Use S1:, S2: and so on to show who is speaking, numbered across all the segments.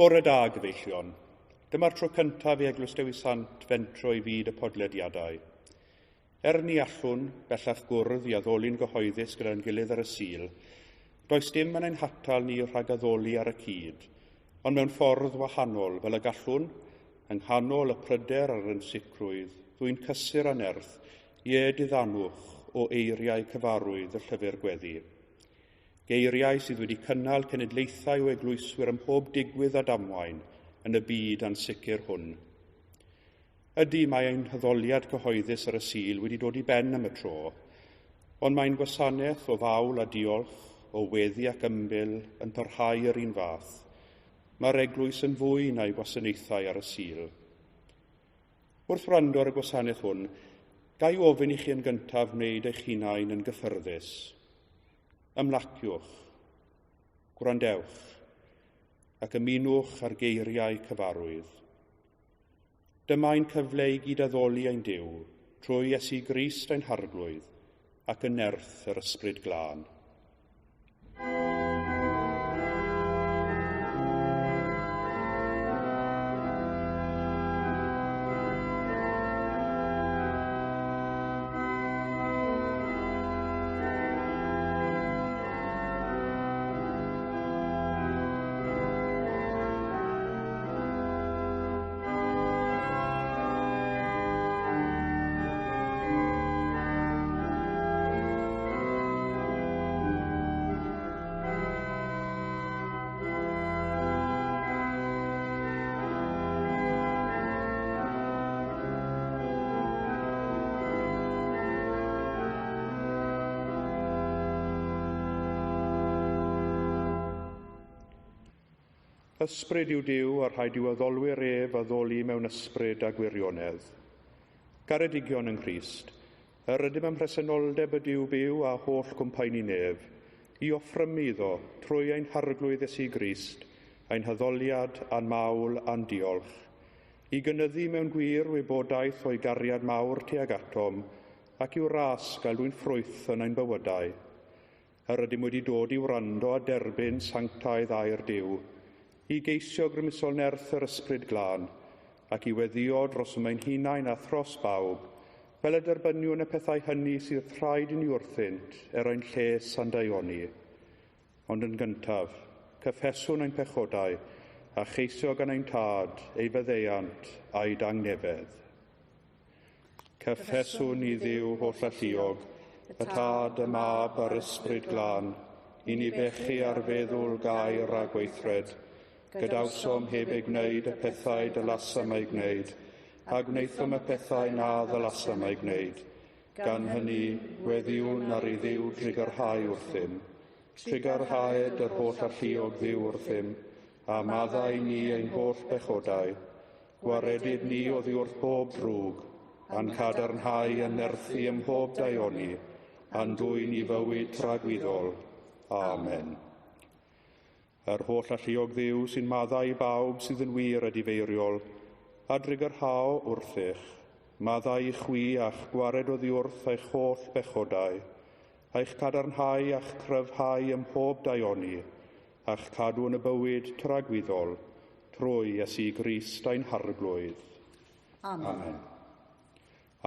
S1: Bore da, gyfeillion. Dyma'r tro cyntaf i Eglwys Dewi Sant fentro i fyd y podlediadau. Er ni allwn bellach gwrdd i addoli'n gyhoeddus gyda'n gilydd ar y Sul, does dim yn ein hatal ni rhag addoli ar y cyd, ond mewn ffordd wahanol fel y gallwn, yng nghanol y pryder a'r ansicrwydd, ddwyn cysur a nerth, ie diddanwch o eiriau cyfarwydd y llyfr gweddi. Geiriau sydd wedi cynnal cenedlaethau o eglwyswyr ym mhob digwydd a damwain yn y byd ansicr hwn. Ydy, mae ein haddoliad cyhoeddus ar y Sul wedi dod i ben am y tro, ond mae'n gwasanaeth o fawl a diolch, o weddi ac ymbil yn parhau yr un fath. Mae'r eglwys yn fwy na'i gwasanaethau ar y Sul. Wrth wrando ar y gwasanaeth hwn, ga i ofyn i chi yn gyntaf wneud eich hunain yn gyffyrddus. Ymlaciwch, gwrandewch, ac ymunwch ar geiriau cyfarwydd. Dyma ein cyfle i gydaddoli ein Duw trwy Iesu Grist ein Harglwydd ac yn nerth yr Ysbryd Glân. Ysbryd yw Duw a rhaid i'w addolwyr ef addoli mewn ysbryd a gwirionedd. Garedigion yng Nghrist, yr ydym ym mhresenoldeb y Duw byw a holl gwmpaeni nef, i offrymu iddo, trwy ein Harglwydd Iesu Grist, ein haddoliad a'n mawl a'n diolch, i gynyddu mewn gwir wybodaeth o'i gariad mawr tuag atom, ac i'w ras gael dwyn ffrwyth yn ein bywydau. Yr ydym wedi dod i wrando a derbyn sanctaidd air Duw, i geisio grymusol nerth yr Ysbryd Glân, ac i weddïo dros ein hunain a thros bawb, fel y derbyniwn y pethau hynny sydd rhaid i ni wrthynt er ein lles a'n daioni. Ond yn gyntaf, cyffeswn ein pechodau a cheisio gan ein tad ei faddeuant a'i dangnefedd. Cyffeswn i Dduw holl alluog, y Tad, y Mab a'r Ysbryd Glân, i ni bechu ar feddwl, gair a gweithred, gadawsom heb ei gwneud y pethau dylasam eu gwneud, a gwnaethom y pethau na ddylasam eu gwneud. Gan hynny, gweddiwn ar i Dduw drugarhau wrthym. Trugarhaed yr holl alluog Dduw wrthym, a maddau ni ein holl bechodau. Gwaredyd ni oddi wrth bob drwg, a'n cadarnhau yn nerthu ym mhob daioni, a'n dwyn i fywyd tragwyddol. Amen. Yr holl alluog Dduw sy'n maddau i bawb sydd yn wir a difeiriol, a drugarhao wrthych, maddau i chwi a'ch gwared oddi wrth eich holl bechodau, eich cadarnhau a'ch cryfhau ym mhob daioni, a'ch cadw yn y bywyd tragwyddol, trwy Iesu Grist ein Harglwydd.
S2: Amen.
S1: Amen.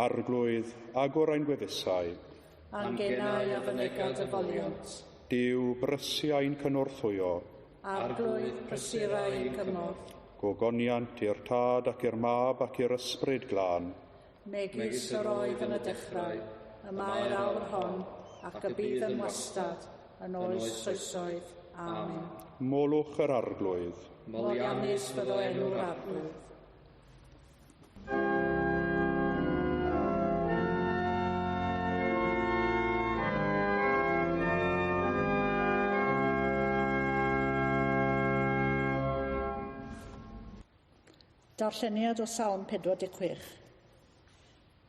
S1: Arglwydd, agor ein gwefusau.
S2: A'n genau a fynega dy foliant.
S1: Duw, brysiau'n cynorthwyo.
S2: Arglwydd, prysura ein cymorth.
S1: Gogoniant i'r Tad ac i'r Mab ac i'r Ysbryd Glân.
S2: Megis yr oedd yn y dechrau, y mae'r awr hon, ac y bydd yn wastad, yn oes oesoedd. Amen.
S1: Molwch yr Arglwydd.
S2: Moliannus fyddo enw'r Arglwydd. Darlleniad o Salm 46.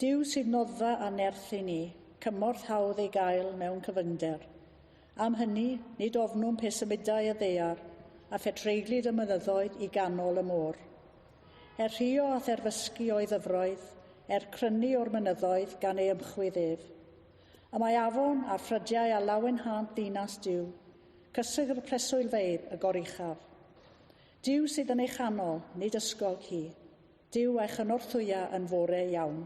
S2: Duw sydd noddfa a nerth i ni, cymorth hawdd ei gael mewn cyfyngder. Am hynny, nid ofnwn pe symudai y ddaear, a phetreiglid y mynyddoedd i ganol y môr. Er rhuo a therfysgu o'i ddyfroedd, er crynu o'r mynyddoedd gan ei ymchwydd ef. Y mae afon a ffrydiau a lawenhânt ddinas Duw, cysegr preswylfeydd y goruchaf. Duw sydd yn ei chanol, nid ysgog hi. Duw a'i chynorthwya yn fore iawn.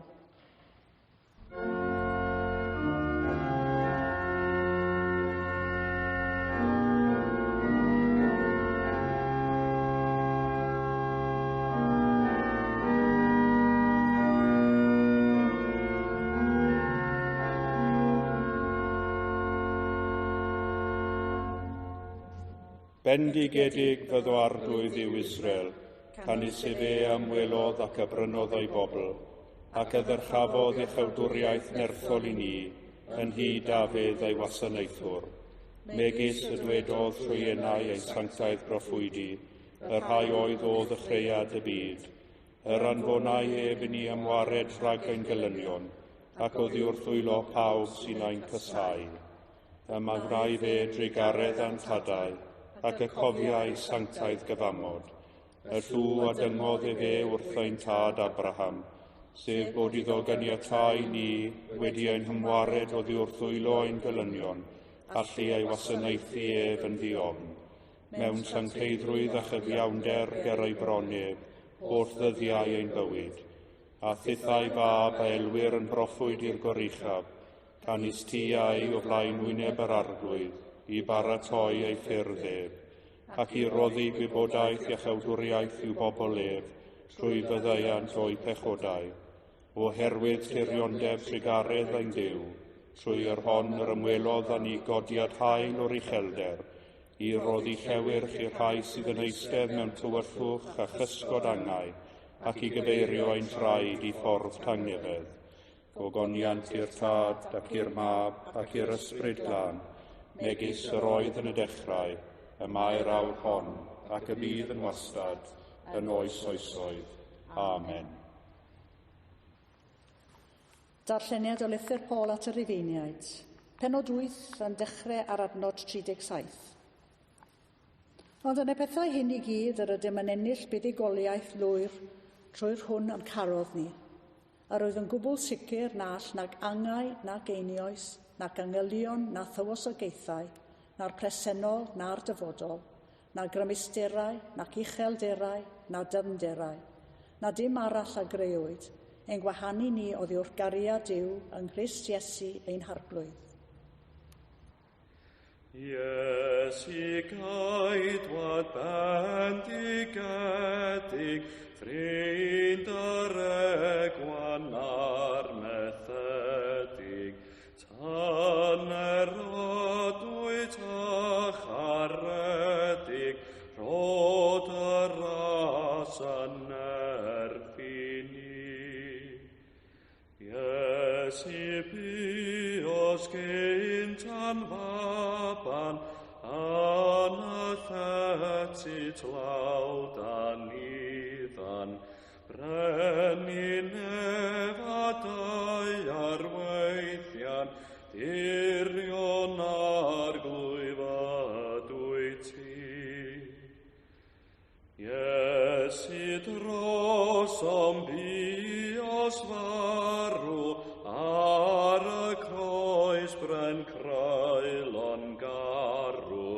S1: Bendigedig fyddo Arglwydd yw Israel, canys efe ymwelodd ac a brynodd o'i bobl, ac a ddyrchafodd iachawdwriaeth nerthol i ni, yn nhŷ Dafydd ei wasanaethwr. Megis y dwedodd trwy enau ei sanctaidd broffwydi, y rhai oedd o ddechreuad y byd, yr anfonai ef i ni ymwared rhag ein gelynion, ac oddi wrth ddwylo pawb sy'n ein casáu. Yma wnai fe drugaredd a'n tadau, ac y cofiai sanctaidd gyfamod. Y llw a dyngodd efe wrth ein tad Abraham, sef bod iddo ganiatáu ni wedi ein hymwared oddi wrth ddwylo ein gelynion, allu ei wasanaethu ef yn ddiofn. Mewn sancteiddrwydd a chyfiawnder ger ei bron ef, holl ddyddiau ein bywyd. A thithau fab a elwir yn broffwyd i'r goruchaf, canys ti a'i o flaen wyneb yr Arglwydd, i baratoi ei ffyrdd ef, ac i roddi gwybodaeth iachawdwriaeth i'w bobl ef, trwy fyddaiant o'u pechodau, oherwydd tiriondeb trugaredd ein Duw, trwy yr hon yr ymwelodd â ni godiad haul o'r uchelder, i roddi llewyrch i'r rhai sydd yn eistedd mewn tywyllwch a chysgod angau, ac i gyfeirio ein traed i ffordd tangnefedd. Gogoniant i'r Tad ac i'r Mab ac i'r Ysbryd Glân, megis yr oedd yn y dechrau, y mae'r awr hon, ac y bydd yn wastad, yn oes oesoedd. Amen.
S2: Darlleniad o lythyr Paul at y Rufeiniaid. Pennod 8 yn dechrau ar adnod 37. Ond yn y pethau hyn i gyd yr ydym yn ennill buddugoliaeth lwyr trwy'r hwn a'n carodd ni. Yr oedd yn gwbl sicr na all nag angau nac einioes, nac angylion na thywysogaethau, na'r presennol na'r dyfodol, na grymusterau, nac uchelderau, na dyfnderau, na dim arall a greuwyd, ein gwahanu ni oddi wrth gariad Duw yng Nghrist Iesu ein Harglwydd.
S3: Iesu geidwad bendigedig, ffrind yr egwan a'r methedig, tyner odwyt a charedig, rhod y ras yn nerth i ni. Iesu buos gynt yn faban, yn y llety tlawd a niddan, brenin ef a daear weithian, dirion Arglwydd ydwyt ti. Iesu drosom buos farw, ar y croes bren creulon garw,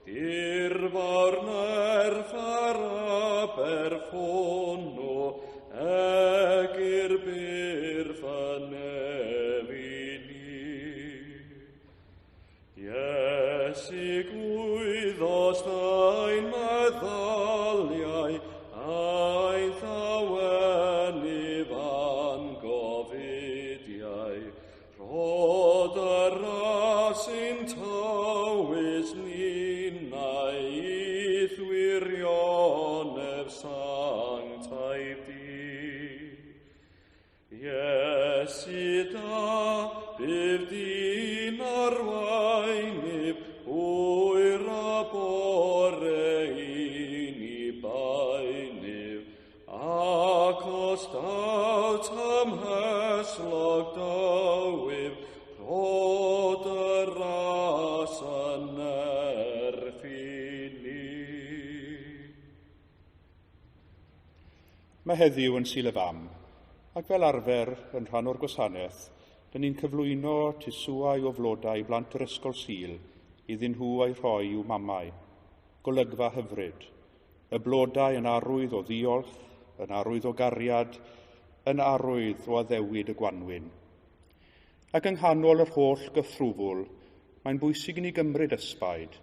S3: dirfawr nerth ar aberth hwnnw, ag i'r byrth yn ef i ni. Iesu gwyddost ein meddyliau, ein thawenydd a'n gofidiau, rhod y ras i'n tywys ninnau i'th wirionedd sanctaidd di. Iesu da, bydd di'n arweinydd, hwyr a bore i ni baenydd, ac os daw tymhestlog dywydd, rhod y ras yn nerth i ni.
S1: Mae heddiw yn Sul y Fam, ac fel arfer yn rhan o'r gwasanaeth, dyn ni'n cyflwyno tuswau o flodau i blant yr ysgol Sul iddyn nhw eu rhoi i'w mamau. Golygfa hyfryd. Y blodau yn arwydd o ddiolch, yn arwydd o gariad, yn arwydd o addewid y gwanwyn. Ac yng nghanol yr holl gythrwfwl, mae'n bwysig i ni gymryd ysbaid,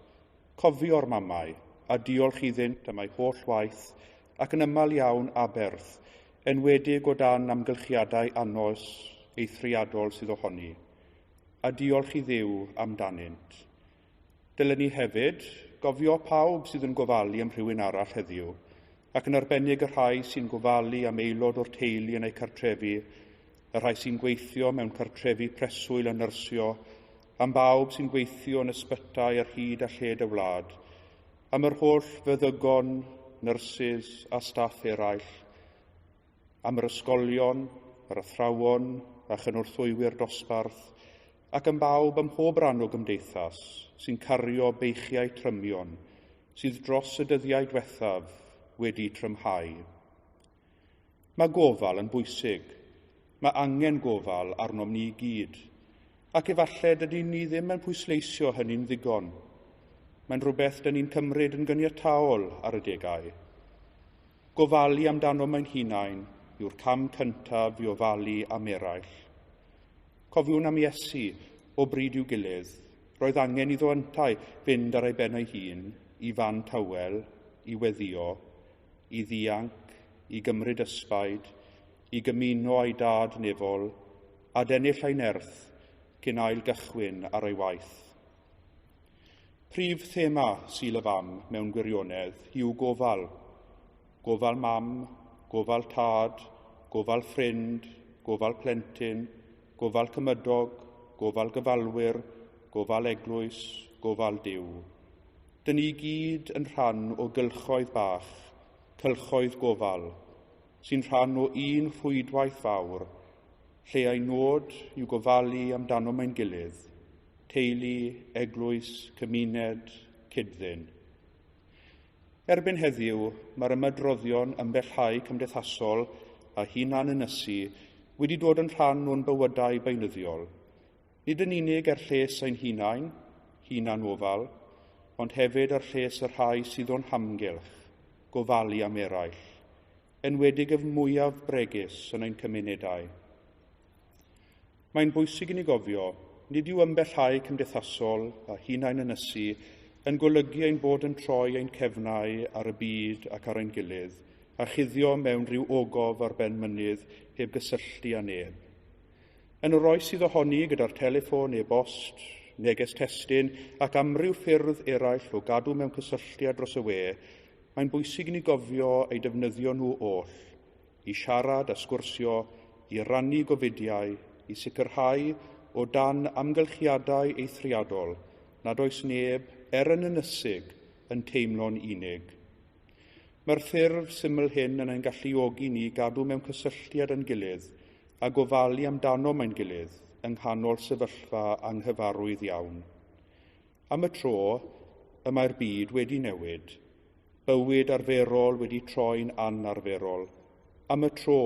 S1: cofio'r mamau a diolch iddynt am eu holl waith ac yn aml iawn aberth, enwedig o dan amgylchiadau anos eithriadol sydd ohoni, a diolch i Dduw amdanynt. Dylen ni hefyd gofio pawb sydd yn gofalu am rhywun arall heddiw, ac yn arbennig y rhai sy'n gofalu am aelod o'r teulu yn eu cartrefi, y rhai sy'n gweithio mewn cartrefi preswyl a nyrsio, am bawb sy'n gweithio yn ysbytai ar hyd a lled y wlad, am yr holl feddygon, nyrsys a staff eraill, am yr ysgolion, yr athrawon a chynorthwywyr dosbarth, ac am bawb ym mhob rhan o gymdeithas sy'n cario beichiau trymion sydd dros y dyddiau diwethaf wedi trymhau. Mae gofal yn bwysig. Mae angen gofal arnom ni i gyd. Ac efallai dydyn ni ddim yn pwysleisio hynny'n ddigon. Mae'n rhywbeth dyn ni'n cymryd yn gyniataol ar y degau. Gofalu amdano ein hunain yw'r cam cyntaf i ofalu am eraill. Cofiwn am Iesu o bryd i'w gilydd. Roedd angen iddo yntau fynd ar ei ben ei hun i fan tawel, i weddio, i ddianc, i gymryd ysbaid, i gymuno â'i dad nefol, a dennill ei nerth cyn ail gychwyn ar ei waith. Prif thema Sul y Fam mewn gwirionedd yw gofal. Gofal mam, gofal tad, gofal ffrind, gofal plentyn, gofal cymydog, gofal gyfalwyr, gofal eglwys, gofal Duw. Dyn ni gyd yn rhan o gylchoedd bach, cylchoedd gofal, sy'n rhan o un rhwydwaith fawr, lle ei nod yw gofalu amdano ein gilydd, teulu, eglwys, cymuned, cyd-ddyn. Erbyn heddiw, mae'r ymadroddion ymbellhau cymdeithasol a hunan ynysu wedi dod yn rhan o'n bywydau beunyddiol. Nid yn unig er lles ein hunain, hunan ofal, ond hefyd er lles y rhai sydd o'n hamgylch, gofalu am eraill, enwedig y mwyaf bregus yn ein cymunedau. Mae'n bwysig i ni gofio, nid yw ymbellhau cymdeithasol a hunain ynysu yn golygu ein bod yn troi ein cefnau ar y byd ac ar ein gilydd, a chuddio mewn rhyw ogof ar ben mynydd heb gysylltu â neb. Yn yr oes sydd ohoni gyda'r teleffon, e-bost, neges testun ac amryw ffyrdd eraill o gadw mewn cysylltiad dros y we, mae'n bwysig i ni gofio eu defnyddio nhw oll, i siarad a sgwrsio, i rannu gofidiau, i sicrhau o dan amgylchiadau eithriadol nad oes neb, er yn ynysig, yn teimlo'n unig. Mae'r ffurf syml hyn yn ein galluogi ni gadw mewn cysylltiad yn gilydd a gofalu amdano ein gilydd yng nghanol sefyllfa anghyfarwydd iawn. Am y tro, y mae'r byd wedi newid. Bywyd arferol wedi troi'n anarferol. Am y tro,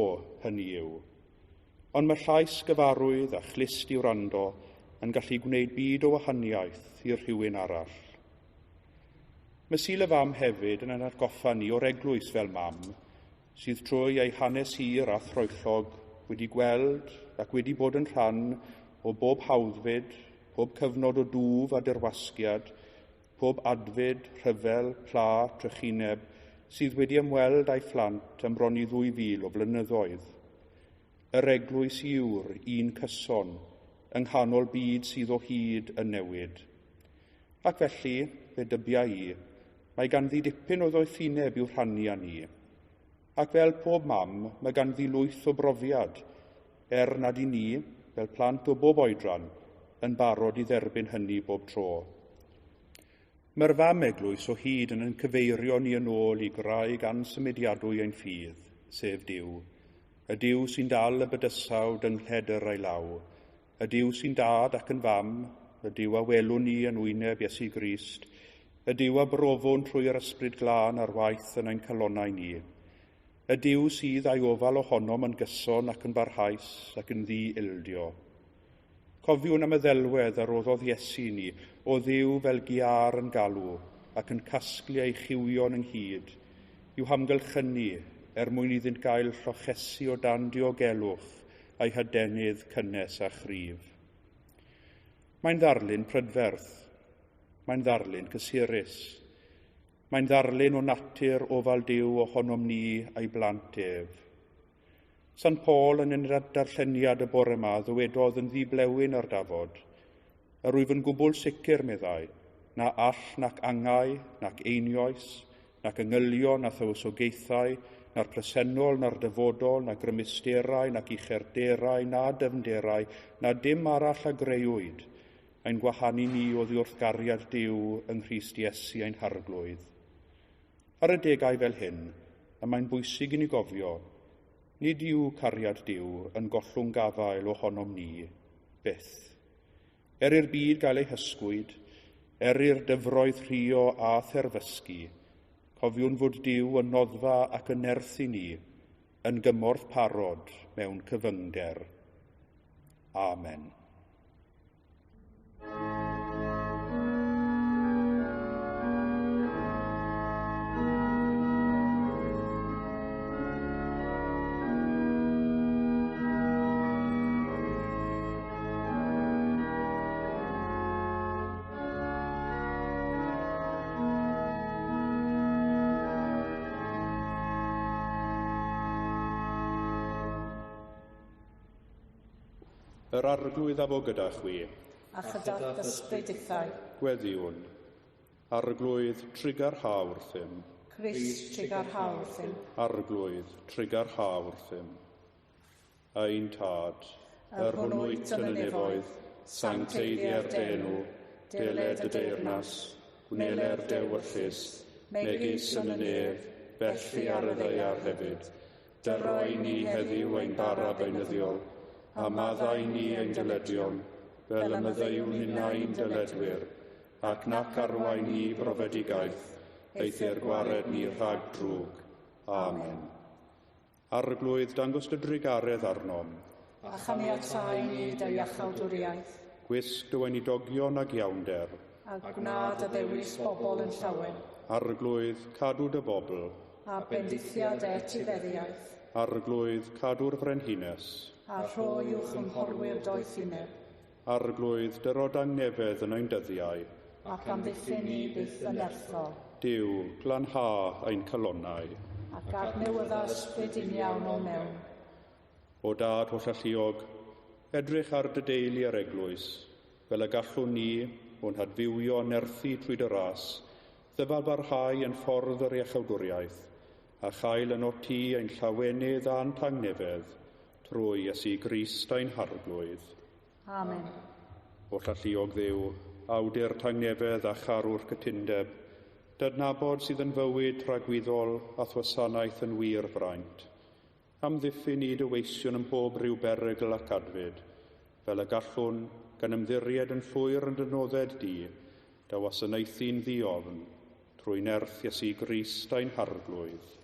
S1: hynny yw. Ond mae llais gyfarwydd a chlust i wrando yn gallu gwneud byd o wahaniaeth i rhywun arall. Mae Sul y Fam hefyd yn ein atgoffa ni o'r eglwys fel mam, sydd trwy ei hanes hir a throellog wedi gweld ac wedi bod yn rhan o bob hawddfyd, pob cyfnod o dwf a dirwasgiad, pob adfyd, rhyfel, pla, trychineb, sydd wedi ymweld â'i phlant am bron i 2000 o flynyddoedd. Yr eglwys yw'r un cyson yng nghanol byd sydd o hyd yn newid. Ac felly, fe dybia i, mae ganddi dipyn o ddoethineb i'w rhannu â ni. Ac fel pob mam, mae ganddi lwyth o brofiad, er nad i ni, fel plant o bob oedran, yn barod i dderbyn hynny bob tro. Mae'r fam eglwys o hyd yn cyfeirio ni yn ôl i graig ansymudiadwy ein ffydd, sef Duw. Y Duw sy'n dal y bydysawd yng nghledr ei law. Y Duw sy'n dad ac yn fam, y Duw a welwn ni yn wyneb Iesu Grist, y Duw a brofwn trwy'r ysbryd glân ar waith yn ein calonnau ni. Y Duw sydd a'i ofal ohonom yn gyson ac yn barhaus ac yn ddi-ildio. Cofiwn am y ddelwedd a roddodd Iesu ni o Dduw fel giâr yn galw ac yn casglu ei chywion ynghyd. i'w hamgylchynu er mwyn iddynt gael llochesi o dan diogelwch a'i hadenydd cynnes a chryf. Mae'n ddarlun prydferth, mae'n ddarlun cysurus, mae'n ddarlun o natur ofal Duw ohonom ni a'i blant ef. Sant Paul yn ein darlleniad y bore yma ddywedodd yn ddiblewyn ar dafod, yr wyf yn gwbl sicr, meddai, na all nac angau, nac einioes, nac angylion na thywysogaethau, na'r presennol, na'r dyfodol, na grymusterau, nac uchelderau, na dyfnderau, na dim arall a greuwyd, ein gwahanu ni oddi wrth gariad Duw yng Nghrist Iesu ein Harglwydd. Ar adegau fel hyn, y mae'n bwysig i ni gofio, nid yw cariad Duw yn gollwng gafael ohonom ni, byth. Er i'r byd gael ei hysgwyd, er i'r dyfroedd rhuo a therfysgu, cofiwn fod Duw yn noddfa ac yn nerth i ni, yn gymorth parod mewn cyfyngder. Amen. Yr Arglwydd a fo gyda chwi.
S2: A chyda'r ysbryd ithau.
S1: Gweddiwn. Arglwydd, trugarha wrthym.
S2: Crist, trugarha wrthym.
S1: Arglwydd, trugarha wrthym. Ein Tad, yr hwn wyt yn y nefoedd, sancteiddier dy enw, deled y deyrnas, gwneler dy ewyllys, megis yn y nef, felly ar y ddaear hefyd. Dyroi ni heddiw ein bara beunyddiol, a maddau ni ein dyledion, fel y maddeuwn ninnau'n dyledwyr, ac nac arwain ni brofedigaeth, eithr gwared ni rhag drwg. Amen. Arglwydd, dangos dy drugaredd arnom.
S2: A chaniatáu ni dy iachawdwriaeth.
S1: Gwisg dy weinidogion ag iawnder.
S2: A gwna dy ddewis bobl yn llawen.
S1: Arglwydd, cadw dy bobl.
S2: A bendithia dy etifeddiaeth.
S1: Arglwydd, cadw'r frenhines.
S2: A rho i'w chynghorwyr doethineb.
S1: Arglwydd, dyro dangnefedd yn ein dyddiau.
S2: Ac amddiffyn ni byth yn nerthol.
S1: Duw, glanha ein calonnau.
S2: Ac adnewydda ysbryd uniawn o mewn.
S1: O Dad hollalluog, edrych ar dy deulu a'r eglwys, fel y gallwn ni, o'n hadfywio nerthu trwy dy ras, ddyfalbarhau yn ffordd yr iachawdwriaeth, a chael yno ti ein llawenydd a'n tangnefedd, trwy Iesu Grist ein Harglwydd.
S2: Amen.
S1: Hollalluog Dduw, awdur tangnefedd a charwr cytundeb, dydnabod sydd yn fywyd tragwyddol a thwasanaeth yn wir fraint. Amddiffyn i dy weision ym mhob rhyw berygl ac adfyd, fel y gallwn, gan ymddiried yn llwyr yn dy nodded di, dy wasanaethu'n ddiofn, trwy nerth Iesu Grist ein Harglwydd.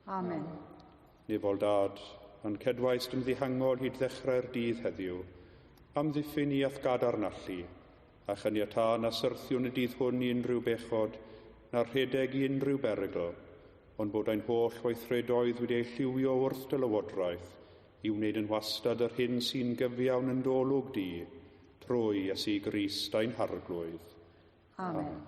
S2: Amen.
S1: Nefol Dad, a'n cedwaist yn ddihangol hyd ddechrau'r dydd heddiw, amddiffyn i a'th gadarn allu, a chaniatâ na syrthiwn y dydd hwn i unrhyw bechod, na rhedeg i unrhyw berygl, ond bod ein holl weithredoedd wedi eu lliwio wrth dy lywodraeth, i wneud yn wastad yr hyn sy'n gyfiawn yn dolwg di, trwy Iesu Grist ein Harglwydd.
S2: Amen.
S1: Amen.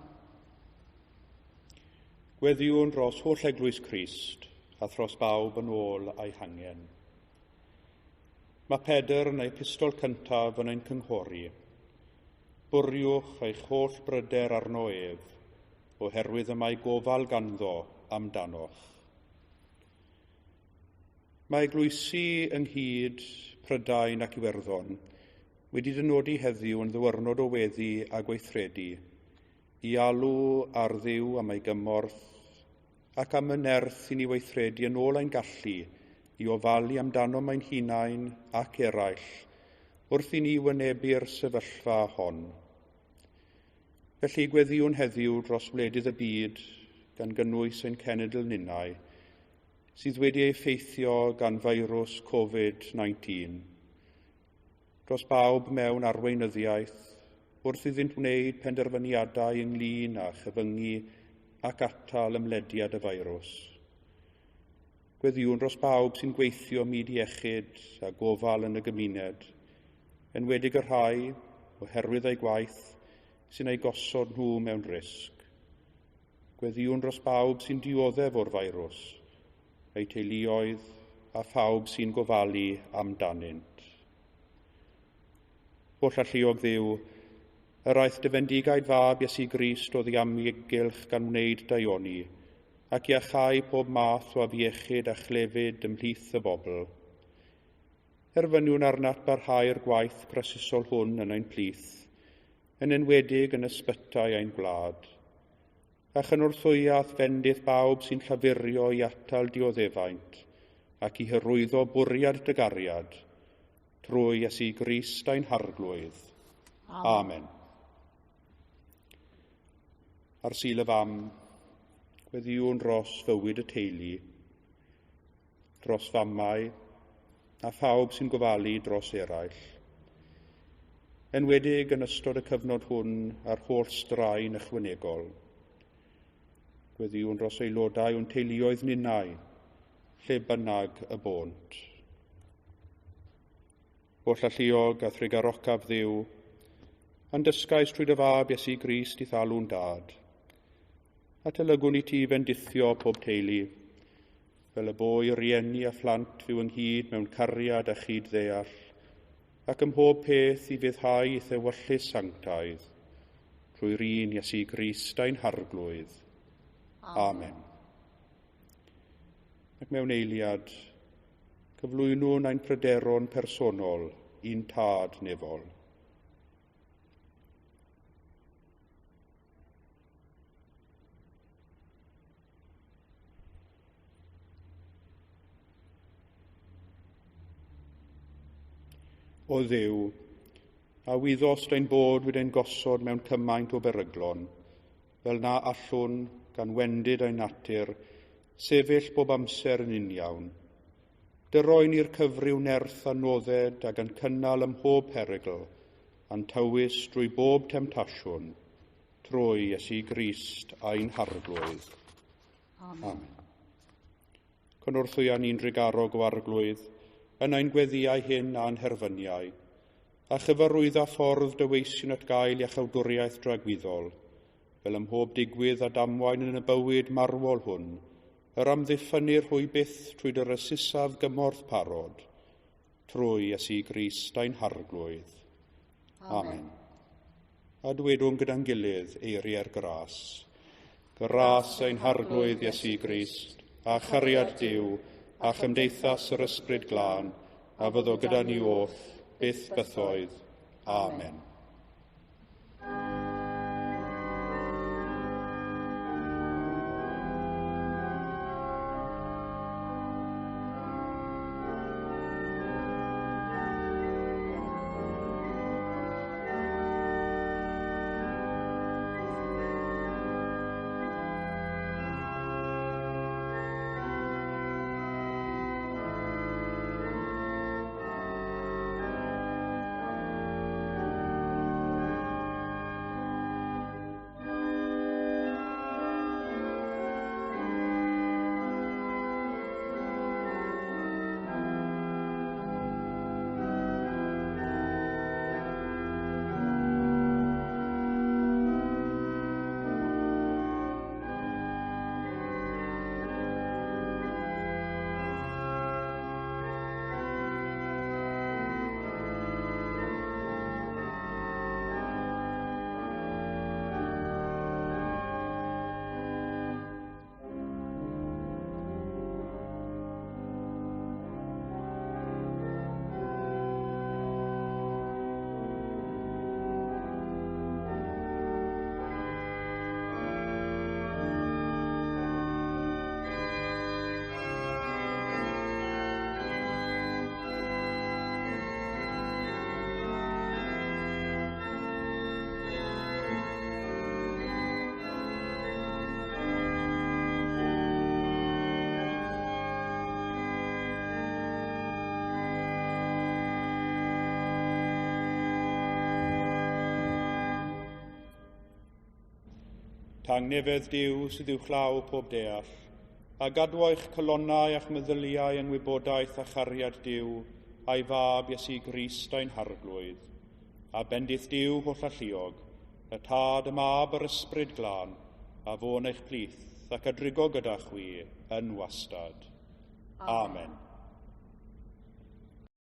S1: Gweddiwn dros holl eglwys Crist, a thros bawb yn ôl a'i hangen. Mae Pedr yn ei epistol cyntaf yn ein cynghori. Bwriwch eich holl bryder arno ef, oherwydd y mae gofal ganddo amdanoch. Mae eglwysi ynghyd Prydain ac Iwerddon wedi dynodi heddiw yn ddiwrnod o weddi a gweithredu, i alw ar Dduw am ei gymorth ac am y nerth i ni weithredu yn ôl ein gallu i ofalu amdano ein hunain ac eraill wrth i ni wynebu'r sefyllfa hon. Felly gweddiwn heddiw dros wledydd y byd, gan gynnwys ein cenedl ninnau, sydd wedi ei effeithio gan feirws Covid-19. Dros bawb mewn arweinyddiaeth, wrth iddynt wneud penderfyniadau ynglyn â chyfyngu ac atal ymlediad y feirws. Gweddïwn dros bawb sy'n gweithio myd iechyd a gofal yn y gymuned, enwedig y rhai, oherwydd eu gwaith, sy'n eu gosod nhw mewn risg. Gweddïwn dros bawb sy'n dioddef o'r feirws, eu teuluoedd a phawb sy'n gofalu amdanynt. Holl alluog Dduw, yr aeth dy fendigaid fab Iesu Grist oddi amgylch gan wneud daioni, ac iachau pob math o afiechyd a chlefyd ymhlith y bobl. Erfyniwn arnat barhau'r gwaith grasusol hwn yn ein plith, yn enwedig yn ysbytai ein gwlad, a chynorthwyaeth fendith bawb sy'n llafurio i atal dioddefaint ac i hyrwyddo bwriad dy gariad, trwy Iesu Grist ein Harglwydd. Amen. Ar Sul y Fam, gweddïwn dros fywyd y teulu, dros famau a phawb sy'n gofalu dros eraill. Enwedig yn ystod y cyfnod hwn a'r holl straen ychwanegol. Gweddïwn dros aelodau o'n teuluoedd ninnau, lle bynnag y bônt. Holl alluog a thrugarocaf Dduw, a'n dysgais trwy dy fab Iesu Grist i'th alw'n dad, a telygwn i ti fendithio pob teulu, fel y bo i rieni a phlant fyw ynghyd mewn cariad a chyd-ddeall, ac ym mhob peth i fyddhau i'th ewyllys sanctaidd, trwy'r un Iesu Grist ein Harglwydd. Amen. Ac mewn eiliad, cyflwynwn ein pryderon personol i'n tad nefol. O Dduw, a wyddost ein bod wedi ein gosod mewn cymaint o beryglon, fel na allwn, gan wendid ein natur, sefyll bob amser yn uniawn. Dyroen i'r cyfryw nerth a nodded ag yn cynnal ym mhob perygl, a'n tywys drwy bob temtasiwn, trwy Iesu Grist ein Harglwydd. Amen. Amen. Cynorthwya ni'n drugarog o Arglwydd, yn ein gweddïau hyn a'n herfyniau, a chyfarwydda ffordd dy weision at gael iachawdwriaeth dragwyddol, fel ym mhob digwydd a damwain yn y bywyd marwol hwn, yr amddiffynnir hwy byth trwy dy rysusaf gymorth parod, trwy Iesu Grist ein Harglwydd. Amen. Amen. A dwedwn gyda'n gilydd eiriau'r gras. Gras ein Harglwydd Iesu Grist, a chariad Duw, a chymdeithas yr Ysbryd Glân, a fyddo gyda ni oll, byth bythoedd. Amen. Tangnefedd Duw sydd uwchlaw pob deall, a gadwo eich calonnau a'ch meddyliau yng ngwybodaeth a chariad Duw, a'i fab Iesu Grist ein harglwydd. A bendith Duw holl alluog, y Tad, y Mab, yr Ysbryd Glân, a fo'n eich plith ac a drigo gyda chwi yn wastad. Amen. Amen.